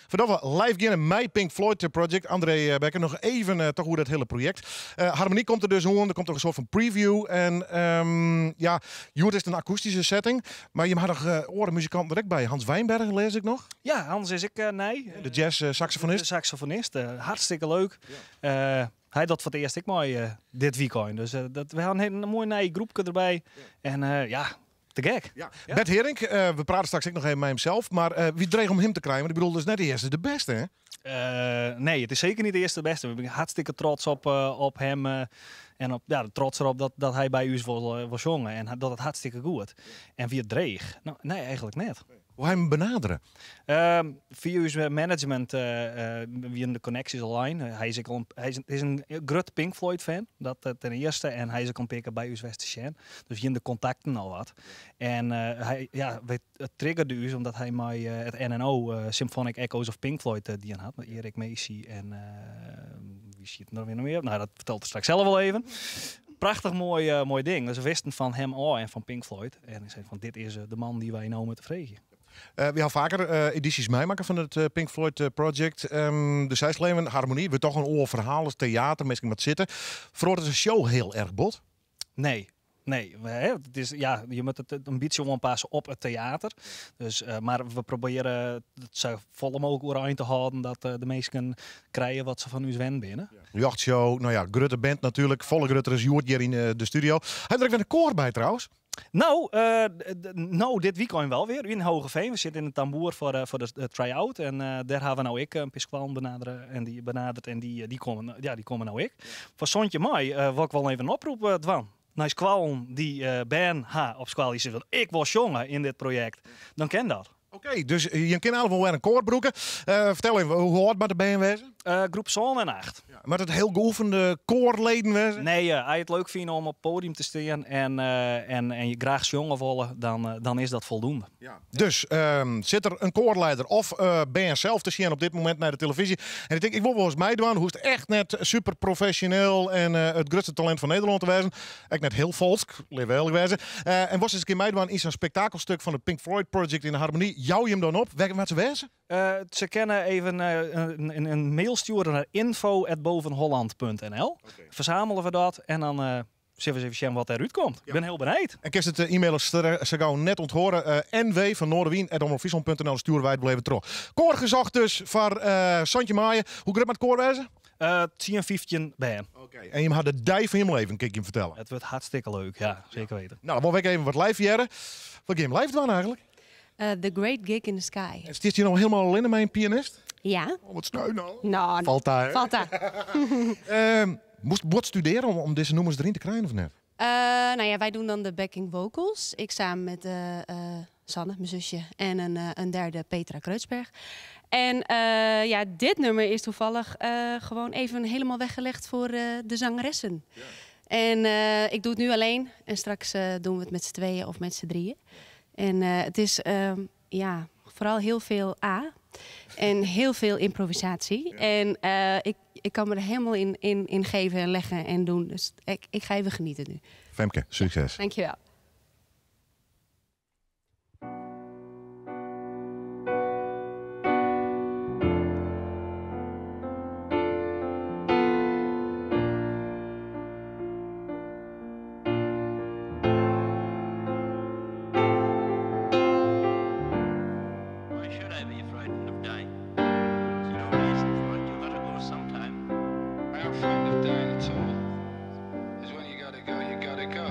Foardat we live geane mei Pink Floyd Project, André Bekker, noch even toch oer dat hiele projekt. Harmonie komt der dus oan, der komt noch in soart fan preview. En ja, hjoed is it in akoestyske setting, mar jim ha noch oare muzikanten der ek by. Hans Wijnbergen lês ik noch. Ja, Hans is ek nij. De jazz-saksofonist. De saksofonist, hartstikke leuk. Hy docht foar it earst ek mei dit wykein. Dus dat, we ha in moai nij groepke derby. En ja, te gek. Ja. Bert Heerink, we prate straks ek noch even mei him sels, mar wie dreech om him te krijen, want ik bedoel, dat is net de earste de bêste, hè? Nee, it is seker net de earste de bêste. We binne hartstikke trots op him en op, ja, trots derop dat hy by ús wol sjonge en docht it hartstikke goed. En wie it dreech? No, nee, eigentlik net. Hoe ha jim him benadere? Fia ús management wienen de connecties al lein. Hy is ek al in, hy is in grut Pink Floyd fan, dat ten earste. En hy is ek al in pear kear by ús west te sjen. Dus wienen de kontakten al wat. En hy, ja, it triggerde ús omdat hy mei it NNO Symphonic Echoes of Pink Floyd dien hat. Mei Erik Mesie en wie siet der noch mear? Nou, dat fertelt er straks sels wol even. Prachtich moai ding. Dus we wisten fan him ôf en fan Pink Floyd. En ik sei fan dit is de man dy't wy no moatte freegje. Wy ha faker edysjes meimakke fan it Pink Floyd Project. Do seist al even, Harmonie wurdt toch in oar ferhaal as teater, minsken moatte sitte. Feroaret de show hiel erch bot? Nee, nee. It is, ja, je moatte it in bytsje oanpasse op it teater. Dus, mar we probearje it sa folle mooglik oerein te hâlden dat de minsken krije wat se fan ús wend binne. Ljochtshow, no ja, grutte band natuerlik, folle grutter as hjoed hjir yn de studio. Ha der ek wer in koar by trouwens? No, no dit wykein wol wer yn Hoogeveen. We sitte yn de Tamboer foar de try-out en dêr ha we no ek in pear skoallen benadere en dy benaderd en dy komme, ja, dy komme no ek. Foar santjin maai wol ik wol even in oprop dwaan nei skoallen dy't bern ha op skoalle. Dy sizze fan ik wol sjonge yn dit projekt, dan kin dat. Oké, dus je kinne eigentlik wol wer in koar brûke. Fertel even, hoe âld moat de bern wêze? Groep sân en acht. Ja, moat it hiel geoefende koarleden wêze? Nee, as je it leuk fine om op it podium te stean en je graach sjonge wolle, dan is dat foldoende. Ja. Dus sit der in koarleider of bern sels te sjen op dit momint nei de telefyzje en dy tinkt ik wol wolris meidwaan, hoechst echt net super profesjoneel en it grutste talint fan Nederlân te wêzen. Ek net hiel falsk, lit earlik wêze. En wolst ris in kear meidwaan yn sa'n spektakelstuk fan it Pink Floyd Project yn de Harmonie, jou jim dan op. Wêr moat se wêze? Se kinne even in mail stjoere nei info@bovenholland.nl. Fersamele we dat en dan sille we ris even sjen wat dêrút komt. Ik bin hiel benijd. En kinst it e-mailen sa gau net ûnthâlde. NW fan noardewyn@omropfryslan.nl stjoere wy it wol even troch. Koar gezocht dus foar santjin maaie. Hoe grut moat it koar wêze? 10, 15 bern. Oké, en jim ha de dei fan jim leven, kin ik jim fertelle. It wurdt hartstikke leuk, ja, seker weten. No, dan wol ik even wat live hearre. Wat gean jim live dwaan eigentlik? The Great Gig in the Sky. En stiest hjir no hielendal allinne mei in pianist? Ja. Oh, wat sneu no. No, Falt ta, hè? Falt ta. Moast bot studearje om dizze nûmers deryn te krijen of net? Nou ja, wij doen dan de backing vocals. Ik samen met Sanne, mijn zusje, en een derde Petra Kreutzberg. En ja, dit nummer is toevallig gewoon even helemaal weggelegd voor de zangeressen. En ik doe het nu alleen en straks doen we het met z'n tweeën of met z'n drieën. En het is ja, vooral heel veel A en heel veel improvisatie. En ik kan me er helemaal in geven en leggen en doen. Dus ik ga even genieten nu. Femke, succes. Dankjewel. Why should I be frightened of dying? There's no reason for it. You gotta go sometime. I'm not frightened of dying at all. 'Cause when you gotta go, you gotta go.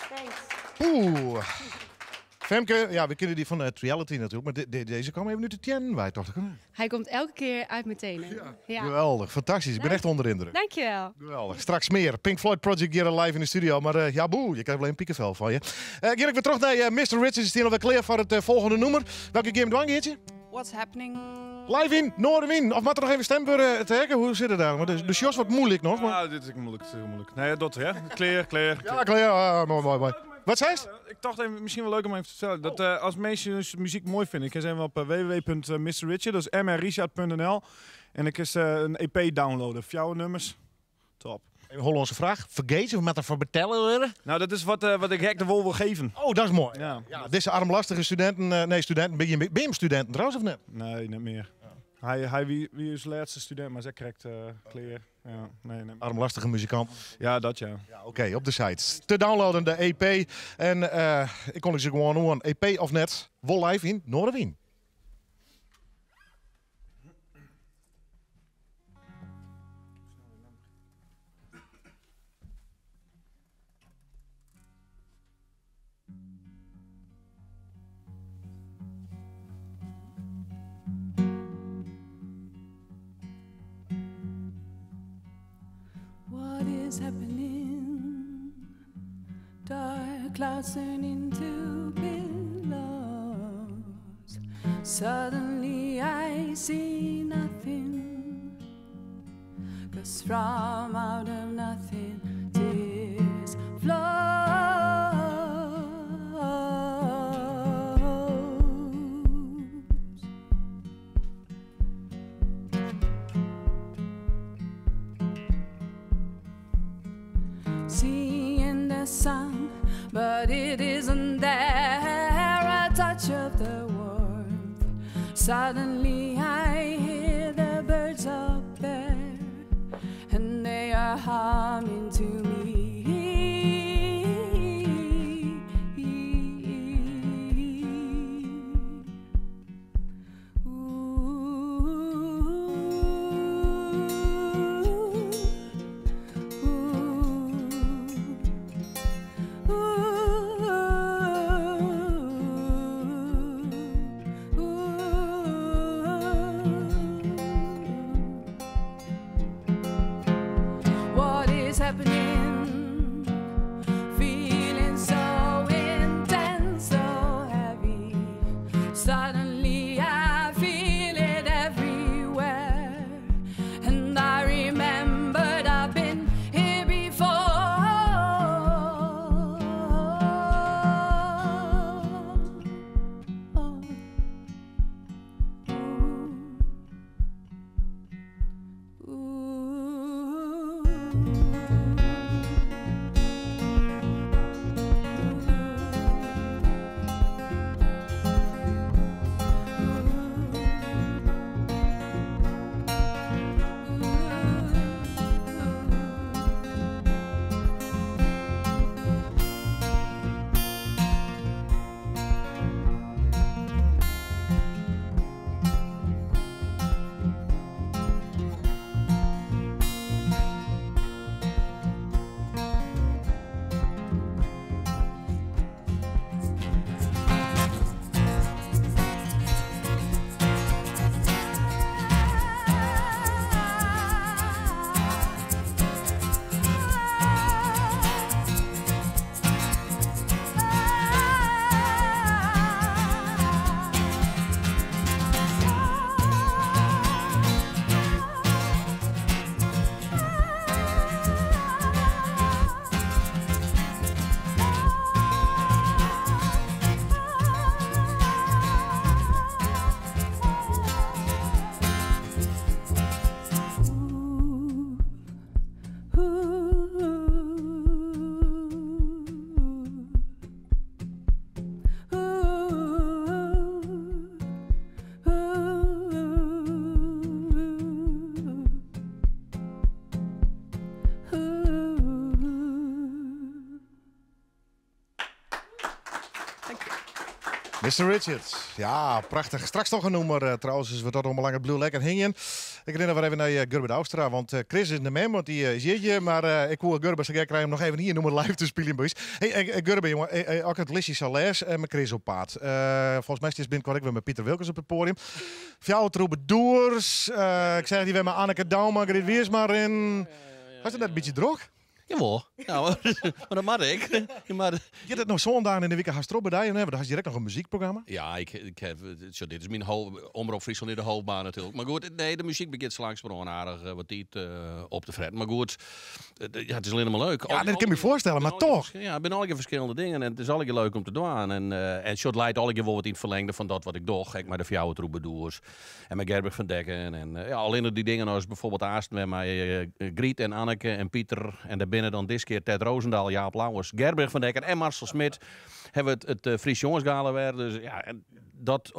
Thanks. Oeh. Femke, ja, we kennen die van het reality natuurlijk, maar deze kwam even nu de teannen wei, toch? Hij komt elke keer uit mijn tenen. Ja. Geweldig, fantastisch. Ik ben echt onder de indruk. Dankjewel. Geweldig. Straks meer. Pink Floyd Project hier live in de studio. Maar ja, boe, je krijgt alleen piekenvel van je. Ga ik weer terug naar Mr. Richards. Is hier alweer klaar voor het volgende nummer. Welke game dwang, Geertje? What's happening? Live in Noardewyn. Of moet er nog even stemd worden te hekken? Hoe zit het daar? Want de shows wordt moeilijk nog. Maar... Ja, dit is moeilijk. Het is heel moeilijk. Nee, dat hè. Kleer, kleer. Ja, kleer. Ja, mooi, mooi, mooi. Wat zei je? Ik dacht even, misschien wel leuk om even te vertellen. Dat als mensen dus muziek mooi vinden, ik kan even op www.mrrichard, dat is mrrichard punt N L. En ik is een EP downloaden. Jouw nummers. Top. Een Hollandse vraag. Vergeet of met ervoor betellen worden? Nou, dat is wat ik Hek de Wol wil geven. Oh, dat is mooi. Ja. Ja, deze armlastige studenten, nee, studenten. Ben je studenten trouwens of net? Nee, niet meer. Wie is de laatste student, maar zij krijgt kleer. Ja, nee, nee. Armlastige muzikant. Ja, dat ja. Ja, oké, op de site. Te downloaden de EP. En ik kon ze gewoon doen. EP of net. Wol live in Noardewyn. What is happening? Dark clouds turn into pillows. Suddenly I see nothing. Because from out of nothing tears flow. Seeing the sun, but it isn't there. A touch of the warmth. Suddenly I hear the birds up there, and they are humming to me. What is happening? Mr. Richards. Ja, prachtich. Straks noch in nûmer eh, trouwens, dus wat dat oanbelanget bliuw lekker hingjen. Ik rin wer even nei eh, Gurbe Douwstra, want eh, Chris is de man, want dy is hjir. Mar ik koe Gurbe sa gek krije om noch even ien nûmer live te spyljen by ús. Hey, Gurbe, jonge, as ik it listje sa lês, mei Chris op paad. Folgens my stiest binnenkoart ek wer mei Piter Wilkens op it poadium. Fjouwer Troubadours, ik seach dy wer mei Anneke Douma, Griet Wiersma rinnen. Hast it net in bytsje drok? Jawol, ja, mar dat moat ek. Je moat... Giet it no sân dagen yn de wike hast troch by dy? Want hast hjir ek noch in muzykprogramma. Ja, ik ha, sjoch, dit is myn Omrop Fryslân is de hoofdbaan natuerlik. Mar goed, nee, de muzyk begjint sa langsumerhân aardich wat tiid op te fretten. Mar goed, ja, it is allinnich mar leuk. Ja, dat kin ik my foarstelle, mar toch. Ja, it binne allegear ferskillende dingen en it is allegear leuk om te dwaan. En sjoch, it leit allegear wol wat yn it ferlengde fan dat wat ik doch, ek mei de Fjouwer Troubadours. En mei Gerbrich van Dekken. En ja, allinne dy dingen as bijvoorbeeld aansten wer mei Griet en Anneke en Pieter. En dêr binne dan diskear Tet Rozendal, Jaap Louwes, Gerbrich van Dekken en Marcel Smit. Hawwe we it Fries Jongesgala wer. Dus ja, en dat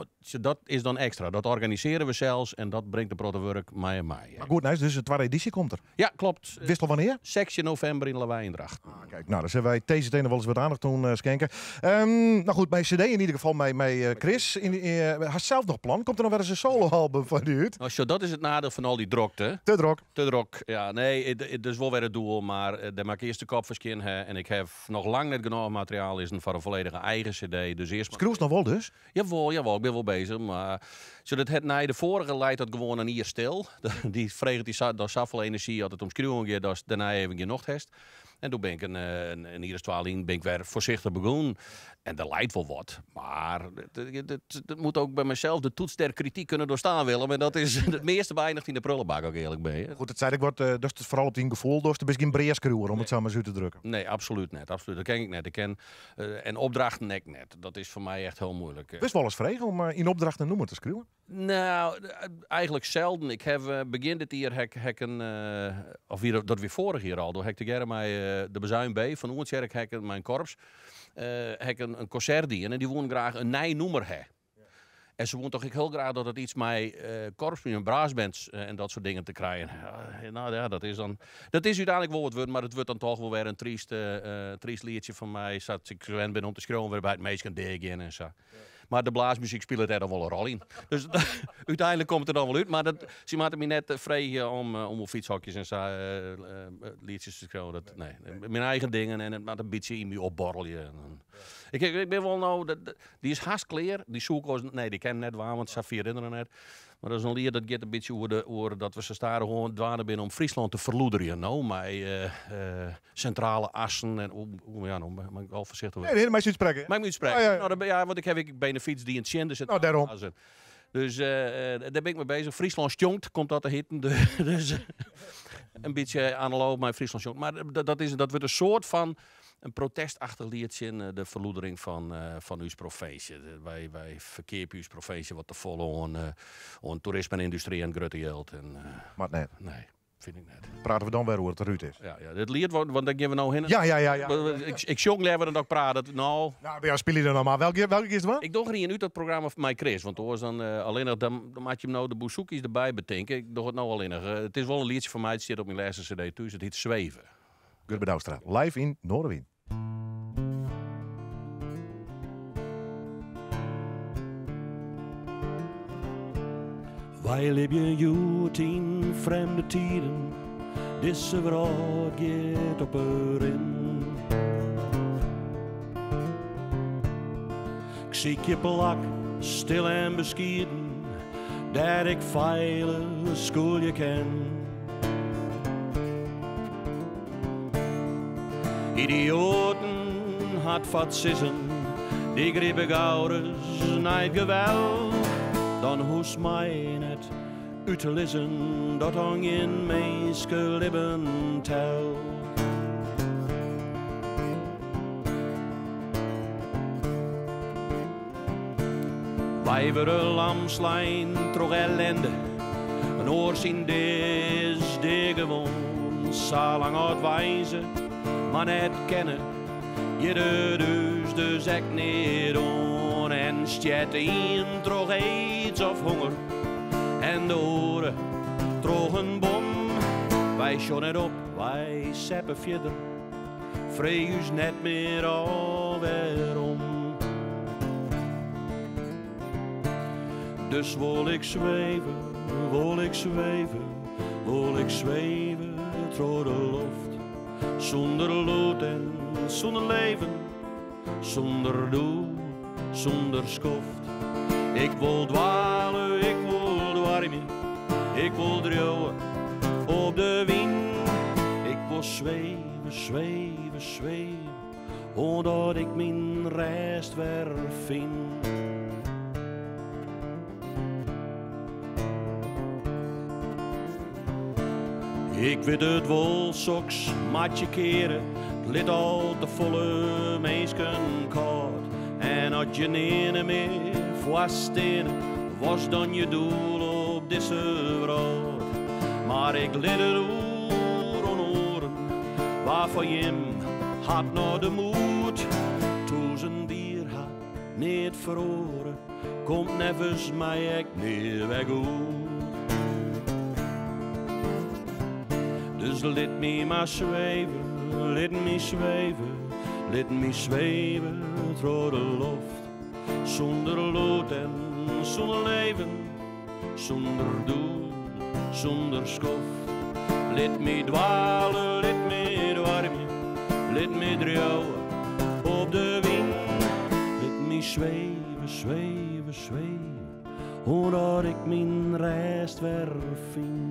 is dan ekstra. Dat organisearje we sels en dat bringt in protte wurk mei him mei. Mar goed nijs, dus de twadde edysje komt der. Ja, klopt. Witst al wannear? 16 novimber yn Lawei yn Drachten. Ah, kijk, nou, dan sille wy TCT noch wolris wat oandacht oan skinke. Nou goed, mei CD yn ieder gefal, mei Chris. Hast sels noch plan? Komt der noch wer ris in solo-album fan dy út? Nou, sjoch, dat is it nadiel fan al dy drokte. Te drok. Te drok, ja. Nee, it is wol wer it doel, mar dêr moat ik earst de kop foar skjin ha. En ik ha noch lang net genôch materiaal lizzen foar in folledige eigen CD. Dus earst mar... Skriuwst noch wol dus? Jawol, jawol, ik bin wol bezich, mar sjoch, dat hat nei de foarige leit dat gewoan in jier stil. Dy freget dy sa, dan safolle enerzjy as it om skriuwen giet, datst dêrnei even gjin nocht hast. En doe bin ik in jier as twa lyn bin ik wer foarsichtich begûn. En der leit wol wat, mar it moet ook by mysels de toets der kritiek kunnen doorstaan, Willem. En dat is it measte beëinigt yn de prullenbak, as ik earlik bin. Goed, dat sei ik wat, datst it foaral op dyn gefoel dochst. Do bist gjin breaskriuwer, om it sa mar ris út te drukken. Nee, absolút net. Absolút. Dat ken ik net. Ik ken, en opdrachten ek net. Dat is foar my echt hiel muoilik. Wurdst wolris frege om yn opdracht in nûmer te skriuwen? Nou, eigenlik selden. Ik ha begjin dit jier ha ik, ha ik in, of wie dat wie foarich jier al, doe ha ik tegearre mei de Bazuin B fan Oentsjerk ha ik mei in korps ha ik in konsert dien en dy woenen graach in nij nûmer ha. En se woenen toch ek hiel graach dat it iets mei korpsmuzyk en brassbands en dat soart dingen te krijen. Nou ja, dat is dan, dat is úteinlik wol wat wurden, mar it wurdt dan toch wol wer in tryst lietsje fan my, sa't ik wend bin om te skriuwen, wêrby't minsken deagean en sa. Mar de blaasmuzyk spilet dêr dan wol in rol yn. Dus úteinlik komt it der dan wol út. Mar dat, sy moatte my net freegje om oer fytshokjes en sa lietsjes te skriuwen. Dat, nee, myn eigen dingen en it moat in bytsje yn my opborrelje. En dan, ik bin wol no, dat, dy is hast klear. Dy soe ik oars, nee, dy kin ik net dwaan, want safier is er noch net. Mar dat is in liet dat giet in bytsje oer dat we sa stadichoan dwaande binne om Fryslân te ferloederjen, no, mei sintrale assen en oe, ja, no moat ik al foarsichtich wurde. Nee, nee, meist útsprekke. Mei ik my útsprekke? Ja, ja. Nou, dan, ja, want ik ha ek benefyts dien tsjin de Nou, dêrom. assen. Dus dêr bin ik mei bezich. Fryslân stjonkt, komt dat te hitten. Dus in bytsje analooch mei Fryslân stjonkt. Mar dat wurdt in soart fan in protestachtich liet tsjin de ferloedering fan ús provinsje. Wy ferkeapje ús provinsje wat te folle oan toerisme en yndustry en grutte jild. En, Moat net. Nee, fyn ik net. Prate we dan wer oer it derút is. Ja, ja, dit liet, want dêr gean we no hinne. Ja, ja, ja, ja. Ik sjong leaver dan dat ik praat. Dat, no. Nou, ja, spylje dan noch mar. Welke is it wer? Ik doch der ien út dat programma mei Chris, want oars dan allinnich, dan moat je him no de bouzouki's derby betinke. Ik doch it no allinnich. It is wol in lietsje fan my, it stiet op myn lêste cd thús. It hyt Sweve. Gurbe Douwstra, live yn Noardewyn. Wy libje hjoed yn frjemde tiden, dizze wrâld giet op 'e rin. Ik sykje plak, stil en beskieden, dêr't ik feilich skûlje kin. Idioaten ha it foar it sizzen, dy gripe gauris nei it geweld. Dan hoechst my net út te lizzen dat dan gjin minskelibben telt. Wy wurde lamslein troch ellende, in oar syn dea is deagewoan. Salang as wy se mar net kenne, giet it ús dus ek neat oan. En stjert ien troch aids of honger en de oare troch in bom. Wy sjogge net op, wy seppe fierder. Freegje ús net mear ôf wêrom. Dus wol ik sweve, wol ik sweve, wol ik sweve troch de loft. Sûnder lûd en sûnder leven, sûnder doel, sûnder skoft. Ik wol dwale, ik wol doarmje, ik wol driuwe op de wyn. Ik wol sweve, sweve, sweve, oant ik myn rêst wer fyn. Ik wit it wol, soks moat je keare, it lit al te folle minsken kâld. En as je nearne mear foar steane, wat is dan je doel op dizze wrâld? Mar ik lit it oer oan oaren, wa fan jim hat no de moed? Tûzen jier hat neat feroare, komt neffens my ek nea wer goed. Dus lit my mar sweve, lit my sweve, lit my sweve troch de loft. Sûnder lûd en sûnder leven, sûnder doel, sûnder skoft. Lit my dwale, lit my doarmje, lit my driuwe op de wyn. Lit my sweve, sweve, sweve, oant ik myn rêst wer fyn.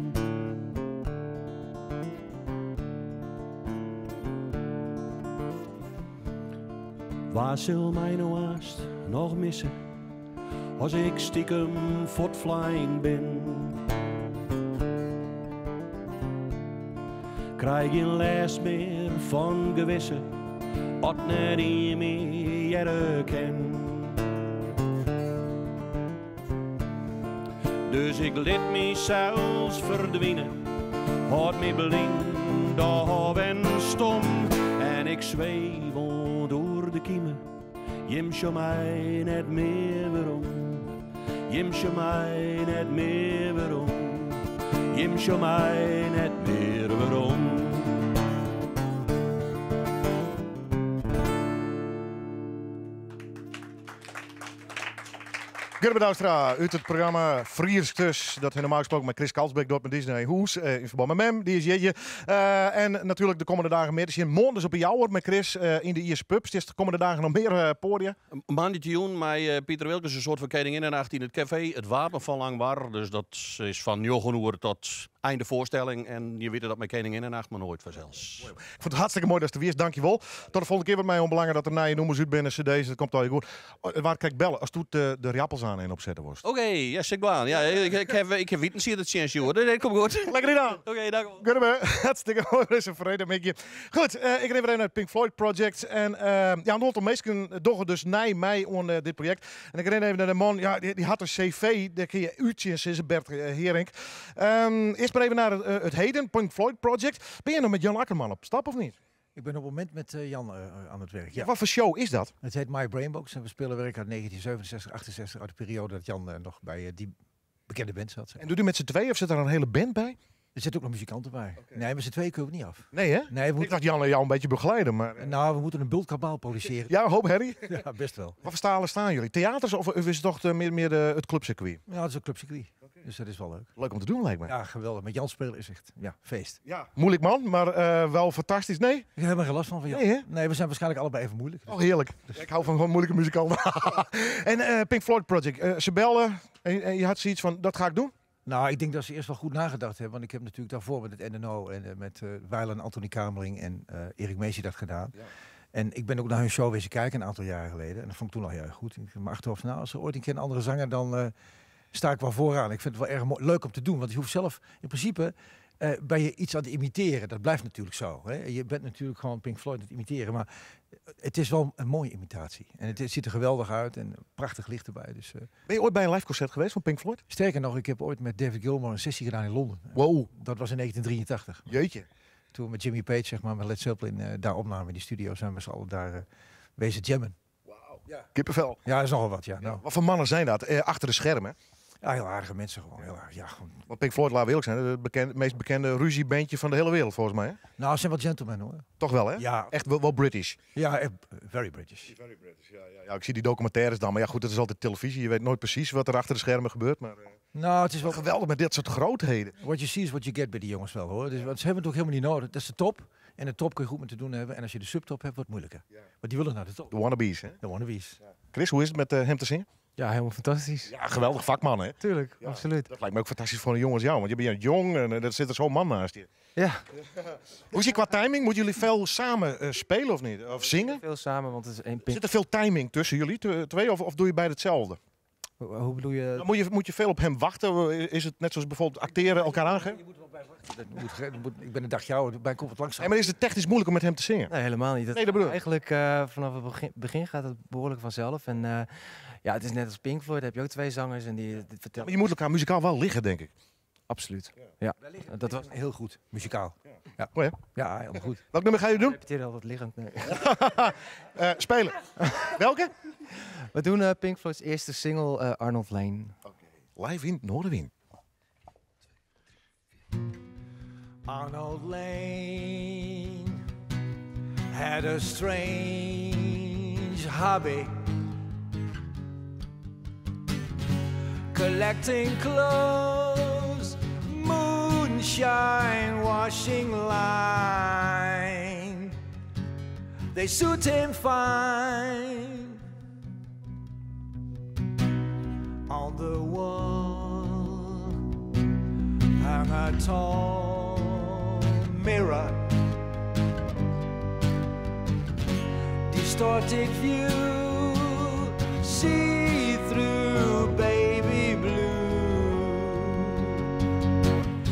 Wa sil my no aanst noch misse as ik stikem fuortflein bin? Krij gjin lêst mear fan gewisse, as net ien my hearre kin. Dus ik lit mysels ferdwine, hâld my blyn, dôf en stom. En ik sweef oant oer de kime, jim sjogge my net mear werom. Jim sjogge my net mear werom. Jim sjogge my net mear werom. Gurbe Douwstra út it programma Frysk Dus. Dat normaal gesproken mei Chris Kalsbeek docht, mar dy is nei hûs yn ferbân mei mem. Dy is jierdei. En natuerlik de kommende dagen mear te sjen. Moarn dus op 'e Jouwer mei Chris yn de Ierse pub. Stiest de kommende dagen noch mear poadia? Moandeitejûn mei Piter Wilkens in soart fan Keninginnenacht yn it kafee Het Wapen van Langwar. Dus dat is fan njoggen oere tot einde foarstelling. En je witte dat mei Keninginnenacht mar noait fansels. Ik fûn it hartstikke moai datst der wiest. Dankjewol. Tot de folgjende kear wat my oanbelanget dat der nije nûmers út binne, cd's, dat komt allegear goed. Oh, waard krekt belle ast doe de rappels aan en opsette wolst. Oké, ja, sil ik dwaan. Ja, ik ha itensiedertsjinst hjoed. Nee, komt goed. Lekker dien. Oké, dank wol. Gurbe, hartstikke moai. Is in frede middei. Goed, ik rin wer even nei it Pink Floyd Project. En ja, in oantal minsken dogge dus nij mei oan dit projekt. En ik rin even nei de man, ja, dy hat in CV, dêr kinne je út tsjin sizze, Bert Heerink. Earst mar even nei it heden, Pink Floyd Project. Binne je noch mei Jan Akkerman op stap of niet? Ik ben op het moment met Jan aan het werk. Ja. Wat foar show is dat? Het heet My Brainbox en we spelen werk uit 1967, 68, uit de periode dat Jan nog bij die bekende band zat. En doet u met z'n tweeën of zit er een hele band bij? Er zitten ook nog muzikanten bij. Nee, met z'n tweeën kunnen we niet af. Nee, hè? Nee, we Ik moeten, dacht Jan en jou een beetje begeleiden, maar... nou, we moeten een bult kabaal produceren. Ja, een hoop herrie. Ja, best wel. Wat voor stalen staan jullie? Theaters of is het toch meer het clubcircuit? Ja, het is een clubcircuit. Dus dat is wel leuk. Leuk om te doen, lijkt me. Ja, geweldig. Met Jan spelen is echt, ja, feest. Ja. Moeilijk man, maar wel fantastisch. Nee? Ik heb helemaal geen last van Jan. Nee, hè? Nee, we zijn waarschijnlijk allebei even moeilijk. Oh, heerlijk. Ik hou van gewoon moeilijke muzikanten. En Pink Floyd Project. Ze belden en je had zoiets van, dat ga ik doen? Nou, ik denk dat ze eerst wel goed nagedacht hebben. Want ik heb natuurlijk daarvoor met het NNO en met Weiland, Anthony Kamerling en Erik Mesie dat gedaan. En ik ben ook naar hun show wezen kijken een aantal jaren geleden. En dat vond ik toen al heel erg goed. Ik in mijn achterhoofd, nou, als er ooit een keer een andere zanger, dan sta ik wel vooraan. Ik vind het wel erg leuk om te doen. Want je hoeft zelf, in principe, ben je iets aan het imiteren. Dat blijft natuurlijk zo. Hè? Je bent natuurlijk gewoon Pink Floyd aan het imiteren. Maar het is wel een mooie imitatie. En het ziet er geweldig uit en prachtig licht erbij. Dus Ben je ooit bij een live concert geweest van Pink Floyd? Sterker nog, ik heb ooit met David Gilmour een sessie gedaan in Londen. Wow. Dat was in 1983. Jeetje. Toen we met Jimmy Page, met Led Zeppelin, daar opnamen in die studio, zijn we z'n allen daar wezen jammen. Wauw. Ja. Kippenvel. Ja, dat is nogal wat, ja. Ja. Nou. Wat voor mannen zijn dat? Achter de schermen? Ja, heel aardige mensen gewoon. Heel aardig, ja, gewoon. Want Pink Floyd, laten we eerlijk zijn, het meest bekende ruziebandje van de hele wereld volgens mij. Hè? Nou, ze zijn wel gentlemen hoor. Toch wel, hè? Ja. Echt wel British. Ja, echt very British. Very British, ja, ja, ja. Ik zie die documentaires dan, maar ja goed, dat is altijd televisie. Je weet nooit precies wat er achter de schermen gebeurt. Maar Nou, het is wel geweldig met dit soort grootheden. What you see is what you get bij die jongens wel hoor. Dus, want ze hebben het ook helemaal niet nodig. Dat is de top. En de top kun je goed mee te doen hebben. En als je de subtop hebt, wordt het moeilijker. Want die willen naar de top. De wannabes, hè? De wannabes. Ja. Chris, hoe is het met hem te zingen? Ja, helemaal fantastisch. Ja, geweldig vakman, hè? Tuurlijk, Ja, absoluut. Dat lijkt me ook fantastisch voor een jongen als jou, want je bent jong en er zit er zo'n man naast je. Ja. Hoe is het qua timing? Moeten jullie veel samen spelen of niet? Of zingen? Veel samen, want het is één pink. Zit er veel timing tussen jullie twee of doe je beide hetzelfde? Hoe bedoel je? Dan moet je veel op hem wachten? Is het net zoals bijvoorbeeld acteren, elkaar aangeven? Je moet wel bij wachten. Dat moet, ik ben een dagje ouder, bij komt het langzaam. Nee, maar is het technisch moeilijk om met hem te zingen? Nee, helemaal niet. Nee, dat bedoel ik. Eigenlijk vanaf het begin gaat het behoorlijk vanzelf. En ja, het is net als Pink Floyd, heb je ook twee zangers en die vertellen. Maar je moet elkaar muzikaal wel liggen, denk ik. Absoluut. Ja. Ja. Dat was heel goed, muzikaal. Ja. Ja. Mooi, hè? Ja, helemaal goed. Welk nummer ga je doen? Ik repeteer altijd liggend. Nee. Spelen. Welke? We doen Pink Floyd's eerste single, Arnold Layne. Okay. Live in Noardewyn. Arnold Layne had a strange hobby, collecting clothes, moonshine, washing line. They suit him fine. On the wall hung a tall mirror, distorted view, see through baby blue.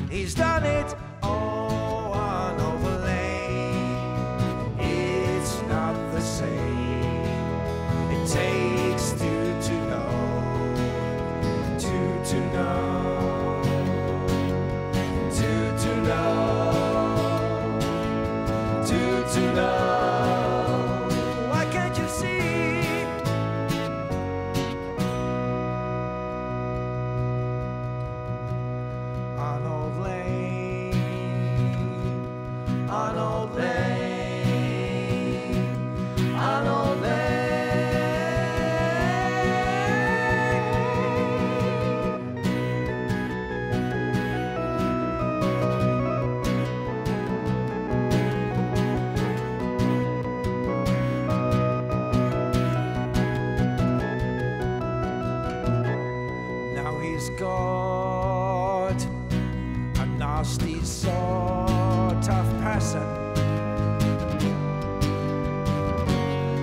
He's done it all on Arnold Layne. It's not the same. It takes two to know, two to know, two to know, two to know. Why can't you see? Arnold Layne, Arnold Layne, Arnold Layne. Now he's got a nasty sort of person.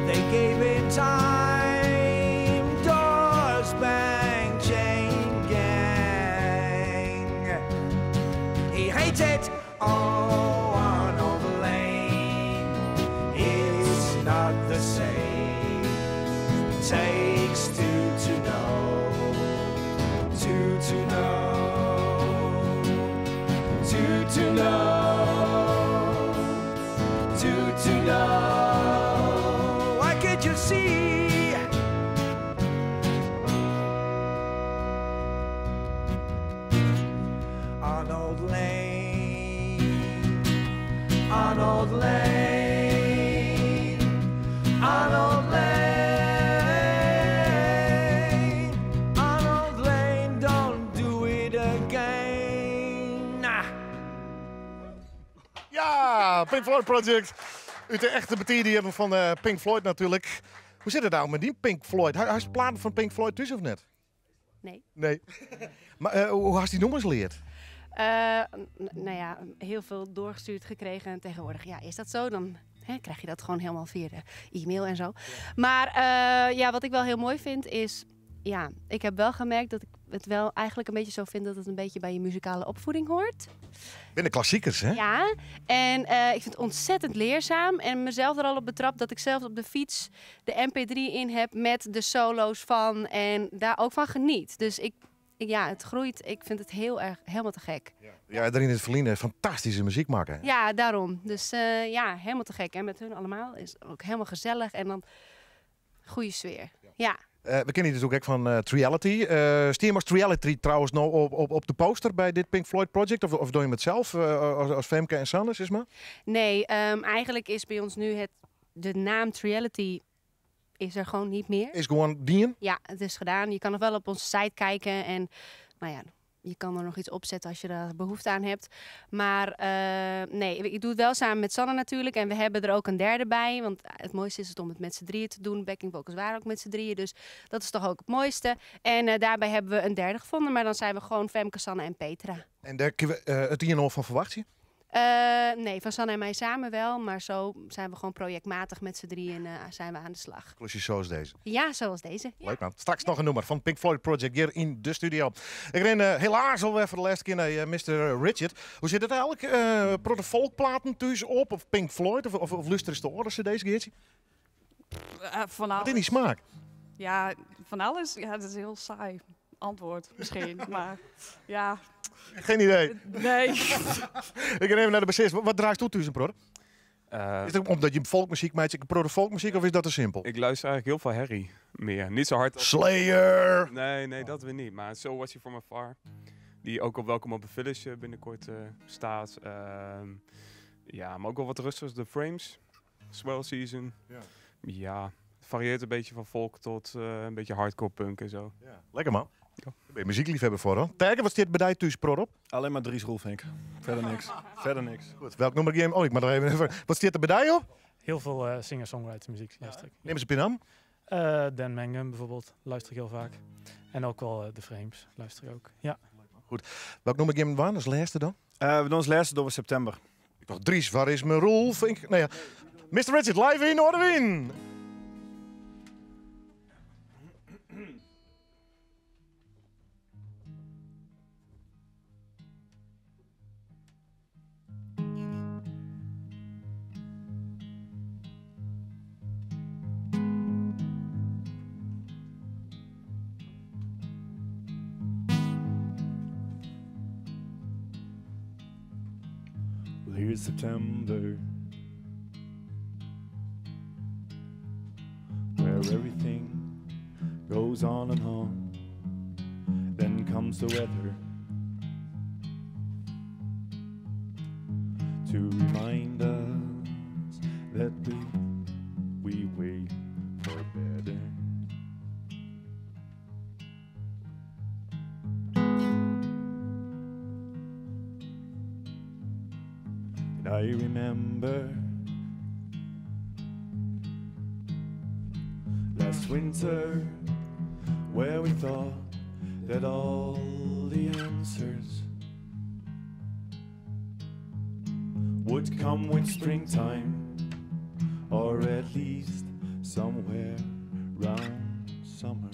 They gave him time, doors bang, chain gang. He hated all Arnold Layne. It's not the same. Takes two to know, two to know, two to know, two to know. Why can't you see? Arnold Layne, Arnold Layne, Arnold Layne, Arnold Layne, don't do it again. Nah. Ja, Pink Floyd Project. Uit de echte materie van Pink Floyd natuurlijk. Hoe zit het nou met die Pink Floyd? Hij is platen van Pink Floyd tussen of net? Nee. Nee. Maar hoe had je die nummers geleerd? Nou ja, heel veel doorgestuurd gekregen. En tegenwoordig, ja, is dat zo? Dan krijg je dat gewoon helemaal via de e-mail en zo. Ja. Maar ja, wat ik wel heel mooi vind is... Ja, ik heb wel gemerkt dat ik het wel eigenlijk een beetje zo vind dat het een beetje bij je muzikale opvoeding hoort. Binnen klassiekers, hè? Ja, en ik vind het ontzettend leerzaam. En mezelf er al op betrapt dat ik zelf op de fiets de mp3 in heb met de solo's van en daar ook van geniet. Dus ja, het groeit. Ik vind het heel erg, helemaal te gek. Ja, er in het verleden fantastische muziek maken. Hè? Ja, daarom. Dus ja, helemaal te gek. En met hun allemaal is ook helemaal gezellig en dan goede sfeer. Ja. We kennen je natuerlik ek fan Three-ality. Stean as Three-ality trouwens no op de poster by dit Pink Floyd project? Of doe je it sels as Femke en Sanne, sis mar? Nee, eigenlijk is by ús no de naam Three-ality is er gewoon niet meer. Is gewoan dien? Ja, het is gedaan. Je kan nog wel op onze site kijken en nou ja, je kan er nog iets op zetten als je daar behoefte aan hebt. Maar nee, ik doe het wel samen met Sanne natuurlijk. En we hebben er ook een derde bij. Want het mooiste is het om het met z'n drieën te doen. Backing vocals waren ook met z'n drieën. Dus dat is toch ook het mooiste. En daarbij hebben we een derde gevonden. Maar dan zijn we gewoon Femke, Sanne en Petra. En daar kunnen we it ien fan ferwachtsje? Nee, van Sanne en mij samen wel. Maar zo zijn we gewoon projectmatig met z'n drieën zijn we aan de slag. Precies zoals deze. Ja, zoals deze. Ja. Leuk man. Straks noch in nûmer fan Pink Floyd Project hjir yn de studio. Ik rin helaas alwer foar de lêste kear nei Mr. Richard. Hoe sit it eigentlik? Protte folkplaten thús op? Of Pink Floyd? Of lústerst de oare cd's, Geartsje? Van Wat yn alles. dy smaak? Ja, van alles. Ja, dat is een heel saai antwoord misschien. Maar ja. Geen idee. Nee. Ik ga even nei de bassist. Wat draait do thús in protte? Is it omdat je folkmuzyk maakt, in protte folkmuzyk of is dat te simpel? Ik luister eigenlijk heel veel herrie meer. Niet zo hard als Slayer! Nee, dat weer niet. Maar So Watch You From Afar, die ook op Welcome Up the Village binnenkort staat. Ja, maar ook wel wat rustiger. The Frames, Swell Season. Ja, het varieert een beetje van folk tot een beetje hardcore punk en zo. Ja. Lekker man. Ja. Daar ben je muziekliefhebber voor, hoor. Terke, wat stiet by dy thús protte op? Alleen maar Dries Roelvink. Verder niks. Verder niks. Goed, welk nûmer game? Oh, ik moet nog even. Wat stiet der by dy op? Heel veel singer-songwriter muziek luister ik. Neem eens een pin aan. Dan Mangan bijvoorbeeld, luister ik heel vaak. En ook wel The Frames luister ik ook. Ja. Goed. Welk nûmer game waren als lêste dan? We doen als lêste door septimber. Ik dacht, Dries, waar is mijn Roelvink? Nou ja. Mr. Richard, live in Noardewyn. Well, here's September, where everything goes on and on. Then comes the weather to remind us that we wait for better. And I remember last winter where we thought that all the answers would come with springtime, or at least somewhere round summer.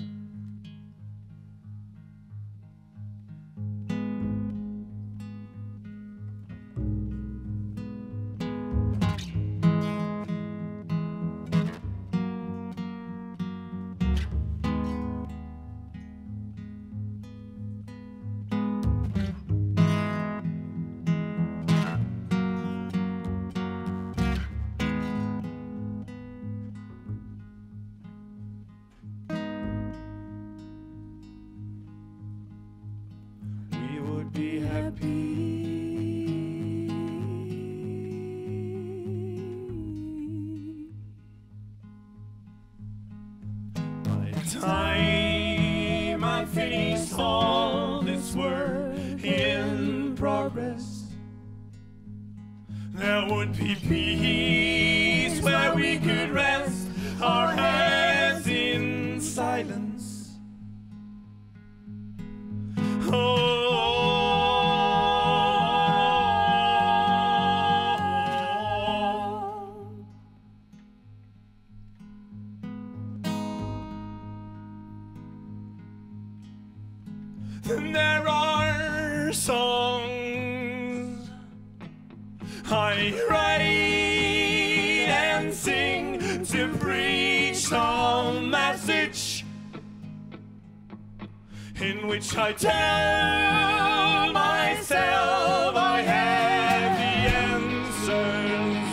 We would be happy. By the time I finish all this work in progress, there would be peace where we could rest our heads in silence. Oh. Then there are songs I write and sing to preach some message in which I tell myself I have the answers.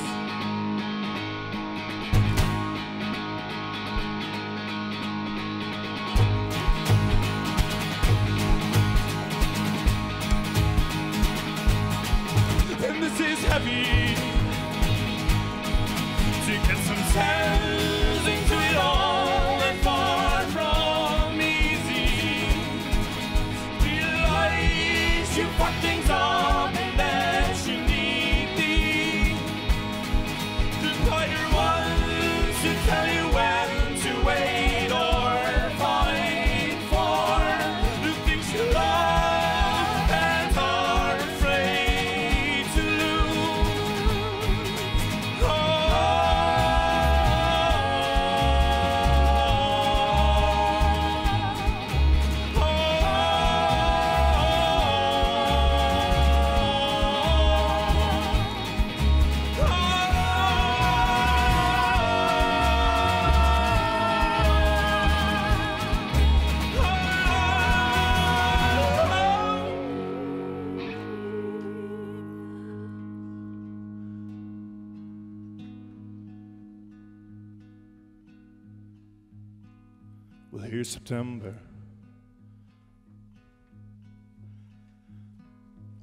Well, here's September,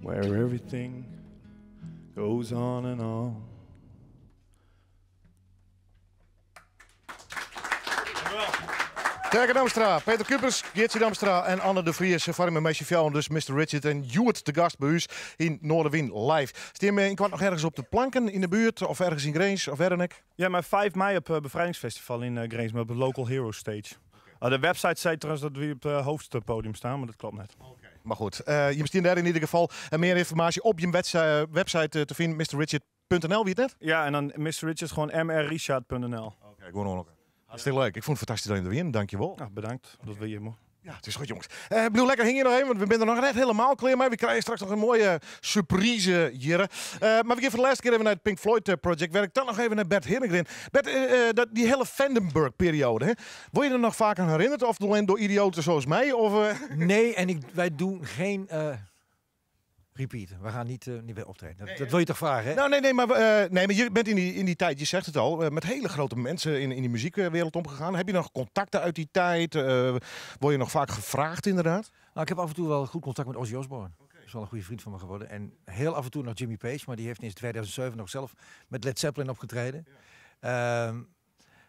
where everything goes on and on. Terke Damstra, Peter Kupers, Geartsje Damstra en Anne de Vries foar mei Meisje Fjouwer, dus Mr. Richard en hjoed te gast by ús yn Noardewyn live. Stean we ynkoarten noch ergens op de planken yn de buert of ergens yn Grins of wêr dan ek? Ja, mar 5 mei op it Befrijdingsfestival yn Grins, mar op de Local Hero Stage. De website sei trouwens dat wy op it hoofdpodium stean, mar dat kloppet net. Mar goed, jim stean dêr yn ieder gefal. En mear ynformaasje op jim website te finen, mrrichard.nl, wie it net? Ja, en dan Mr. Richard gewoan mrrichard.nl. Oké, gewoan oan elkoar. Hartstikke leuk. Ik fûn it fantastysk dat jim der wienen. Dankjewol. Nou, bedankt dat we hjir mochten. Ja, it is goed jonges. Bliuw lekker hingjen noch even, want we binne der noch net hielendal klear mei. We krije straks noch in moaie surprise hjir. Mar we gean foar de lêste kear even nei it Pink Floyd Project. Wêr ik dan noch even nei Bert Heerengren. Bert, dat, dy hiele Vandenberg-perioade, hè? Wurde je der noch faak oan herinnerd of allinnich troch idioaten sa as my? Of? Nee, en wy dogge gjin repeat. We gaan niet weer optreden. Dat wil je toch vragen, hè? Nou, nee, maar, nee, maar je bent in die tijd, je zegt het al, met hele grote mensen in die muziekwereld omgegaan. Heb je nog contacten uit die tijd? Word je nog vaak gevraagd, inderdaad? Nou, ik heb af en toe wel goed contact met Ozzy Osbourne. Dat is wel een goede vriend van me geworden. En heel af en toe nog Jimmy Page, maar die heeft in 2007 nog zelf met Led Zeppelin opgetreden.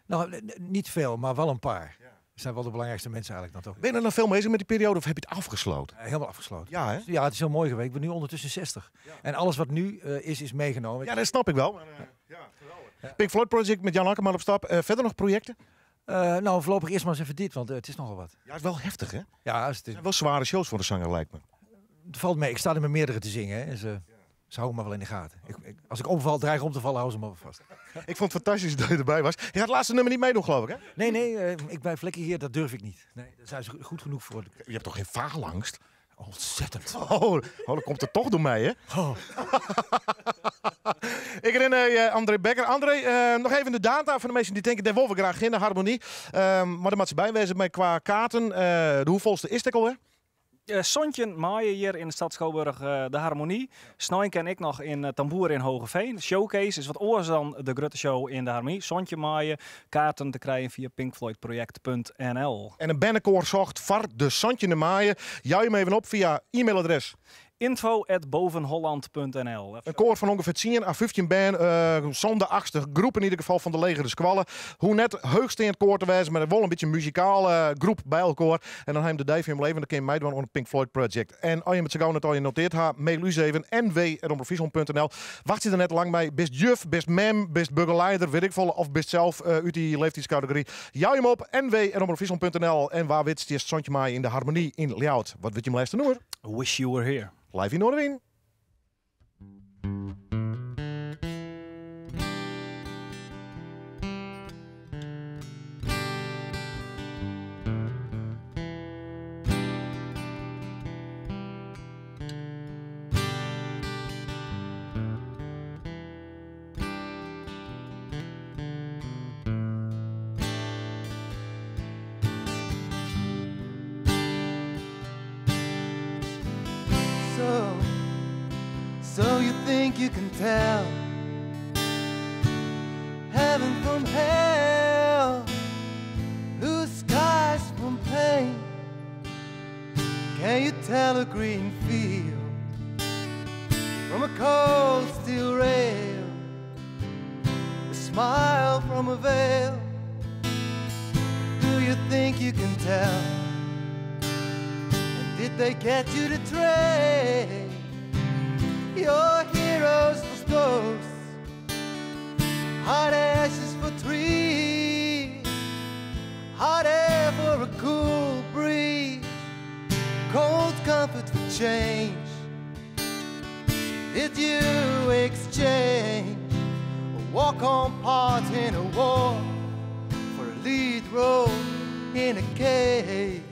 Nou, niet veel, maar wel een paar. Dat zijn wel de belangrijkste mensen eigenlijk dan toch. Ben je er nog veel mee bezig met die periode of heb je het afgesloten? Helemaal afgesloten. Ja, hè? Ja, het is heel mooi geweest. Ik ben nu ondertussen 60. En alles wat nu is, is meegenomen. Ja, dat snap ik wel. Maar, ja, geweldig. Pink Floyd Project met Jan Akkerman op stap. Verder nog projecten? Nou, voorlopig eerst maar eens even dit, want het is nogal wat. Ja, het is wel heftig, hè? Ja, het is Het zijn wel zware shows voor de zanger, lijkt me. Het valt mee. Ik sta er met meerdere te zingen, hè. En ze houden me wel in de gaten. Als ik omval, dreig om te vallen, houden ze me wel vast. Ik vond het fantastisch dat je erbij was. Je gaat het laatste nummer niet meedoen, geloof ik, hè? Nee, nee, ik blijf lekker hier. Dat durf ik niet. Nee, daar zijn ze goed genoeg voor. Je hebt toch geen faalangst? Ontzettend. Oh, oh, dat komt er toch door mij, hè? Oh. Ik herinner je André Becker. André, nog even de data voor de mensen die denken, daar willen we graag in de harmonie. Maar daar moet ze bij wezen met qua kaarten. De hoeveelste is het al, hè? Sontje maaien hier in de stad Schouwburg, de Harmonie. Snein ken ik nog in Tamboer in Hoogeveen. Showcase is wat oors dan de grote show in de Harmonie. Sontje maaien, kaarten te krijgen via pinkfloydproject punt N L. En een bannenkoor zocht var de Sontje de maaien. Jou hem even op via e-mailadres. Info at bovenholland punt N L. Een koor van ongeveer 10 à 15 band, zonder achtste groep in ieder geval van de legere squallen. Hoe net heugst in het koor te wijzen, maar wel een beetje een muzikale groep bij elkaar. En dan hebben de Dave in leven, dan kun je meedoen aan het Pink Floyd Project. En als je met z'n gauw net al je noteert, ha, mail u even n w at omroep friesland punt N L. Wacht je er net lang mee, bist juf, bist mem, bist begeleider, weet ik veel, of bist zelf uit die leeftijdscategorie. Jou hem op n w at omroep friesland punt N L. En waar wist je Sontje Maai in de Harmonie in Ljouwert? Wat weet je hem laatste noemen? Wish you were here. Live in Noardewyn. So you think you can tell heaven from hell, blue skies from pain? Can you tell a green field from a cold steel rail, a smile from a veil? Do you think you can tell? And did they get you to trade your heroes for ghosts, hot ashes for trees, hot air for a cool breeze, cold comfort for change? Did you exchange a walk-on part in a war for a lead role in a cage?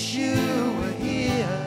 Wish you were here.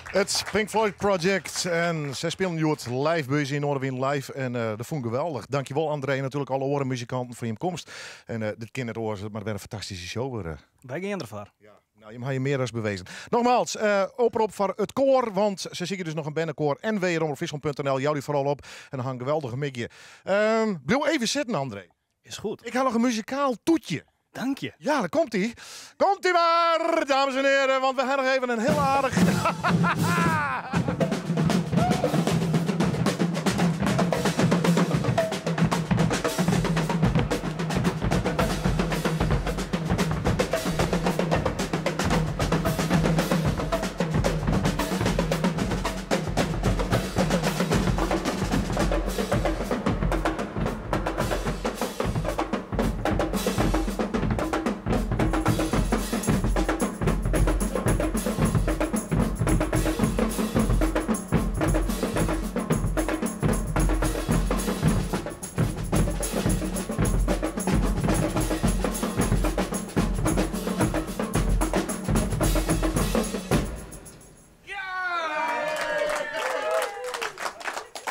Het Pink Floyd Project. En zij spelen nu het live bij in Noardewyn live. En dat vond ik geweldig. Dankjewel André en natuurlijk alle oren muzikanten voor je komst. En dit kind het oor, maar het werd een fantastische show worden. Wij gaan ervoor. Ja. Nou, je hebt je meer dan bewezen. Nogmaals, oproep voor het koor, want ze zien dus nog een bennenkoor en www.omroepfriesland.nl. Jou die vooral op en dan een geweldige mikje. Blijf even zitten, André. Is goed. Ik ga nog een muzikaal toetje. Dank je. Ja, daar komt ie. Komt ie maar, dames en heren, want we hebben nog even een heel aardig...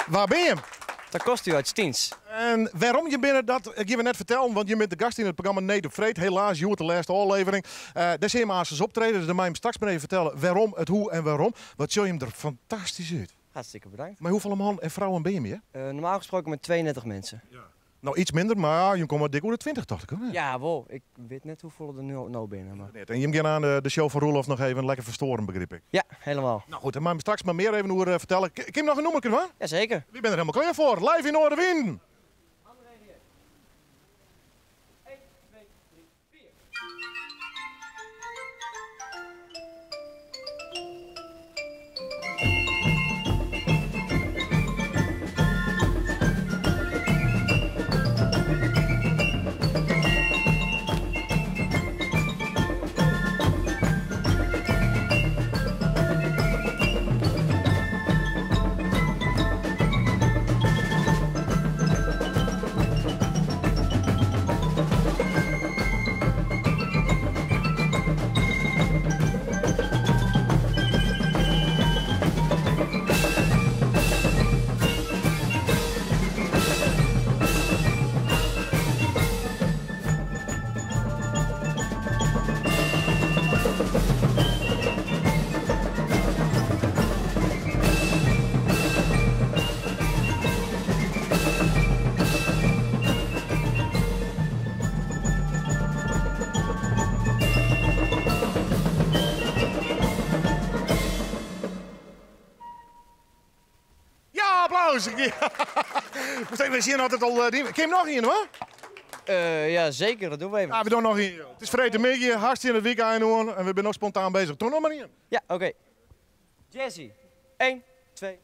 Waar ben je? Dat kost u uit Stiens. En waarom je binnen dat, ik je net vertellen, want je bent de gast in het programma Nee de Vreed. Helaas, je hoort de laatste aflevering. Daar zie je maar eens optreden, dus dan mag je hem straks maar even vertellen waarom, het hoe en waarom. Wat zul je hem er fantastisch uit. Hartstikke bedankt. Maar hoeveel man en vrouwen ben je meer? Normaal gesproken met 32 mensen. Ja. Nou, iets minder, maar je komt maar dik over de 20, dacht ik. Hè? Ja, wel. Ik weet net hoeveel er nu nou binnen. Maar... En je gaat aan de show van Roelof nog even lekker verstoren, begreep ik. Ja, helemaal. Nou goed, dan mag je straks maar meer even over vertellen. Kim nog een noemer kunnen we? Jazeker. Wie bent er helemaal klaar voor? Live in Noardewyn! 1, 2, 3, 4. We zien altijd al. Kun je hem nog in, hoor? Ja, zeker. Dat doen we even. Ja, we doen nog in. Het is vrijdagmiddag, hartstikke in het weekend, hoor. En we zijn nog spontaan bezig. Doe nog maar in. Ja, oké. Okay. Jesse. 1, 2.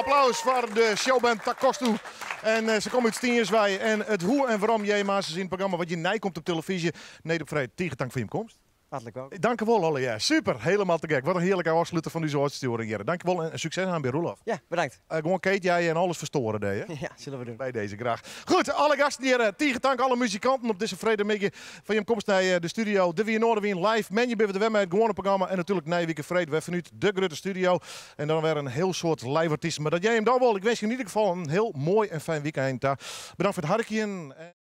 Applaus foar de showband Takostu. En eh, se komme út Stiens wei. En it hoe en wêrom hjir yn it programma wat hjir nij komt op televyzje. Need op Freed, tige tank foar jim komst. Hartlik welkom. Dank u wel, alle. Ja. Super, helemaal te gek. Wat in hearlike ôfsluter fan dizze útstjoering hjir. Dank u wel en sukses oan by Roelof. Ja, bedankt. Gewoan Kate, jij en alles ferstoare dêr, hè? Ja, sille we dwaan. By dizze, graach. Goed, alle gasten hjir, tige tank, alle muzikanten op dizze freedtemiddei foar jim komst nei de studio. Dit wie Noardewyn live. Moandei binne we der wer mei it gewoane programma. En natuerlik nije wike freed wer fanút de grutte studio. En dan wer in hiel soad live artysten. Mar dat hearre jim dan wol. Ik winskje yn ieder gefal in hiel moai en fijn wykein ta. Bedankt foar it harkjen.